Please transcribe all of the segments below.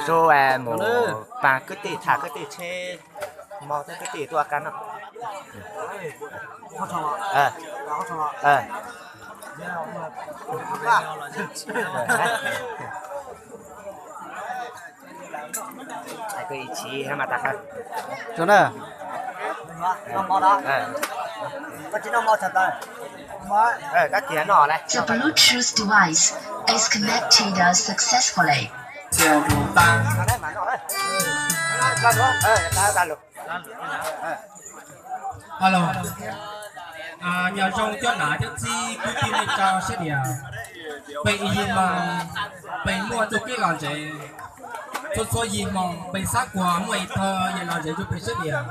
Su, mus paag kwv tij, tham kwv tij tsheb, hmo teb kwv tij tuaj kag noj. Koj ib tsi mas tas kawg. Koj tsis noj mov tas kawg. The Bluetooth device is connected successfully. Hello. Nyob zoo cov nam cov txiv kwv tij neej tsa sab diam. Peb ib yig mas peb muaj txuj kev lom zem. Txhua txhua yig hmoov peb xav kuas muaj ib thawj yam lom zem rua peb sab diam.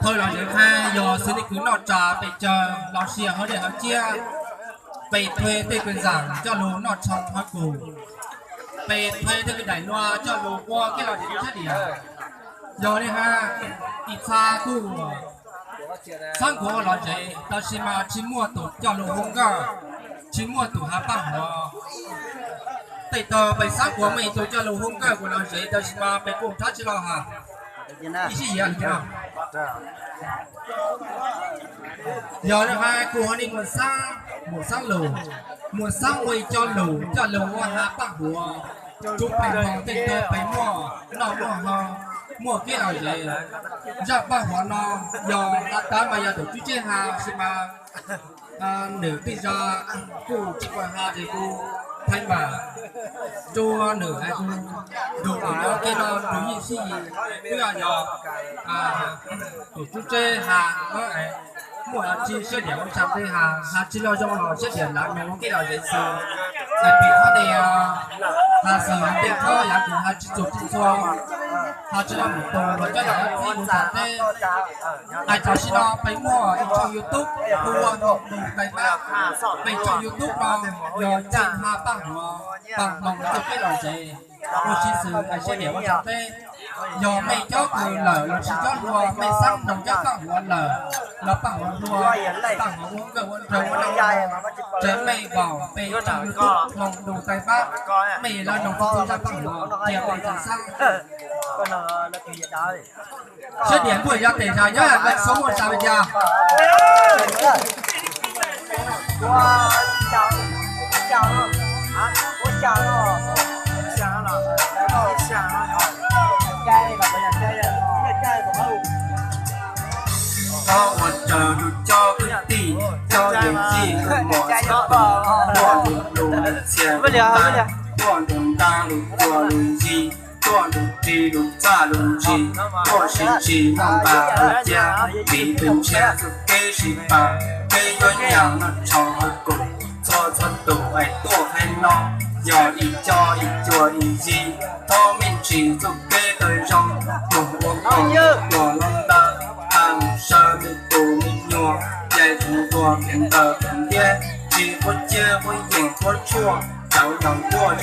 Thawj lom zem hab yog xws le kws noj tsa peb caw los sia hauv dej hauv ciab, peb thuê tej kws zaam coj lug noj tshoo hauv kws, peb thuê tej kws daim luag coj lug ua kev lom zem rua sab diam. Yog le hab ib txha kuj xav kuas ua lom zem tab sis mas tsis muaj tus coj lug hu nkawj, tsis muaj tus has paab huav. Tej thaum peb xav kuas muaj ib tug coj lug hu nkawj kuas lom zem tab sis mas peb kuj rhab tsi lug has. Ib sib yav lug no. Yog le hab kuv ho le mus xaab, mus xaab lug, mus xaab ua ib co lug coj lug ua has paab huav rua peb hmoov tej thaum peb muaj noj muaj haus, muaj kev lom zem. Zaj paab huav no yog has tas mas yog tus tswv tseb has sis mas nwg tej zag kuj tsis paub has ces kuv thaij mas rua nwg has kuv nrug nwg nyob kev no nrug yeej sib yig. Twb yog tus tswv tseb has, muaj tsi sab diam ua tsaam tej has, has tsi lug zoo los sab diam lav nyob ua kev lom zem xwb. Txhais pim qhov ntej, has xwb tej qhov yaav kws has tsi txuas txhua, has tsi lug mus tau los cov nam cov txiv mus txhua teb. Hais tam sim no peb muaj ib tshooj YouTube hu ua Hmoov Ntuj Taiv Pab. Peb tshooj YouTube no yog tseem has paab huav, paab hmoov rua kev lom zem. Ua siv xwm hais sab diam ua tsaam teb. Yog mej cob kws lawm los sis cob hlua, mej xaab nrug cob paab huav lawm los paab huav hlua, paab huav ua nkawj ua nraug ua noj, tseem mej vaum peb tshooj YouTube Hmoov Ntuj Taiv Pab, mej lug nrug txug zaj paab huav cia mej txhua xaab. Sab diam npuaj yog tes zag nyob koj xub muaj xav li cas? Thov ua tsaug rua cov kwv tij, cov yawm yij, tuaj nrug lug txhia lug tag, tuaj nrug ntaag lug tuaj lug yig, tuaj lug ris lug txaj lug ntsis, tuaj sib ntsis muaj npaag lug ciaj, vim tug ntshiab txuj kev sib paab, peb yuav nyaam noj tshoo hauv kws. Txhua txhua tus es tuaj hab no, yog ib co ib cuag ib yig, thov mej ntsib txuj kev kawg zoo, moog ua koom ua lub ntawd, has mus saw mej tus me nyuam, yai tug ntuag ntawm tus ntiab, tsis quav ciab quav yeem quav tshuaj, cov yog tuaj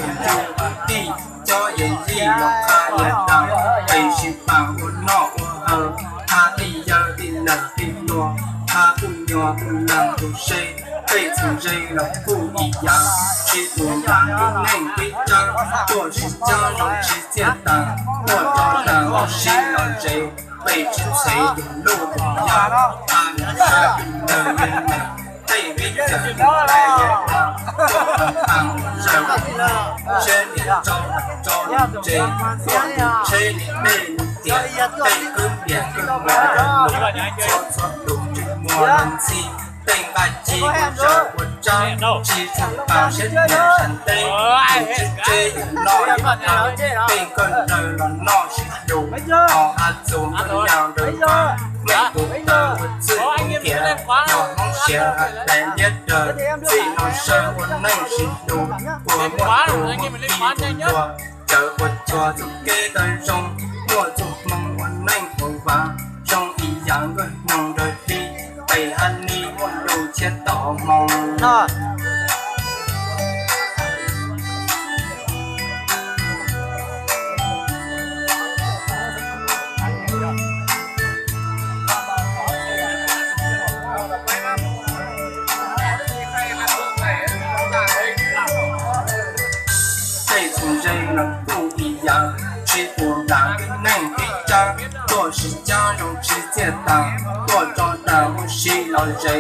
tug tij, cov yawm yij los qha yawm daag, peb sib paab ua noj ua haus, has tej yawg tej neeg tej tub, has kuj nyuas kuj laag kuj se, peb txhua ze los kuj ib yaav, sib tug npaam lub neej peb tsaab, tuaj sib caab zoo sib txiaj taag, tuaj rov taag los sib lom zem, peb tsis txhev yug luj yug yaam, has mus saw tej neeg tej tub, tej viv cawm lub nplhaib yawm daag, tuaj paab zaws ua noj, tsheb nim rau rau lub ntses, tuaj tsheb nim dlej nim tiam, tej kwj piam kwj muam lug, txhua txhua tus ntsej muag lug ntxhi, tej nqaij ci ua zaws ua tsaab, tsis txheej paab sab ntiag sab teb, tus tswv tseb yug noj yug haus, tej kawg nrawg los noj sib lug, ho has txug kawg nyaam nrawg kawg, mej kuj tawg ua txwj ntiav, yog Hmoob siav has dais liab dawg, txij no saw ua neej sib lug, ua muaj tug muaj kiv tug ntuag, cawv ua cuag txuj kev kawg zoo, muaj txuj hmoo ua neej huv vaag, zoo ib yaav nkauj hnyuv nrawg hli, peb hab nig muaj lug tshiab tom hmoo. Sib cog zoo tsis txiaj tas, tuaj tso dag muaj sib los ze,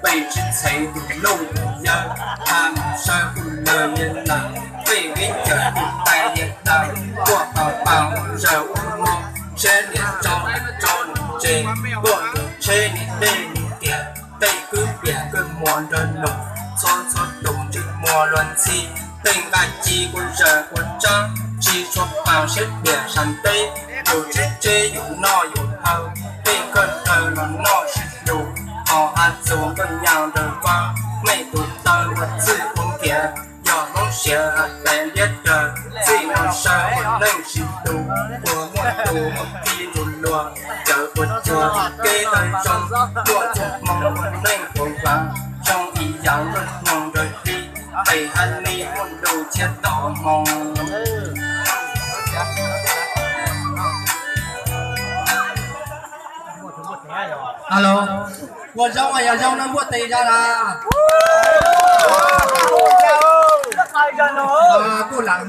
peb tsis txheeb tus luj tus yawg, tha mus sawv kuj lawm yawg lawm, peb vib cawm tus tais yawg daws, tuaj tau pab ua zaws ua mov, tsheb niam tso tso nws tsev, tuaj tus tsheb niam dej nws tias, tej kwj piam kwj muam nrog nus, txhua txhua tus ntsej muag luag ntxhi, tej nqaij ci kuj zaws kuj tsab, tsis tshua pab siab tias sab teb, yus tsis tseb yus noj yus haus, tej kawg ntawd los noj sib hlub, ho hab txug nkauj nyab nraug vauv, mej tus taw ua txwj ua nkiav, yog Hmoob siav has tais liab dawg, txij no sawv ua neej sib hlub, ua muaj tus muaj ki nrug luag, cawv ua cuag kev dawb zoo, tuaj txug hmoo ua neej puv vav, zoo ib yam nplooj hmoo nraug hli, pem hab li muaj lug thiab tom hmoo. Alo, ua zoo mas yog zoo no npuaj tes zog na. Kuj lam hab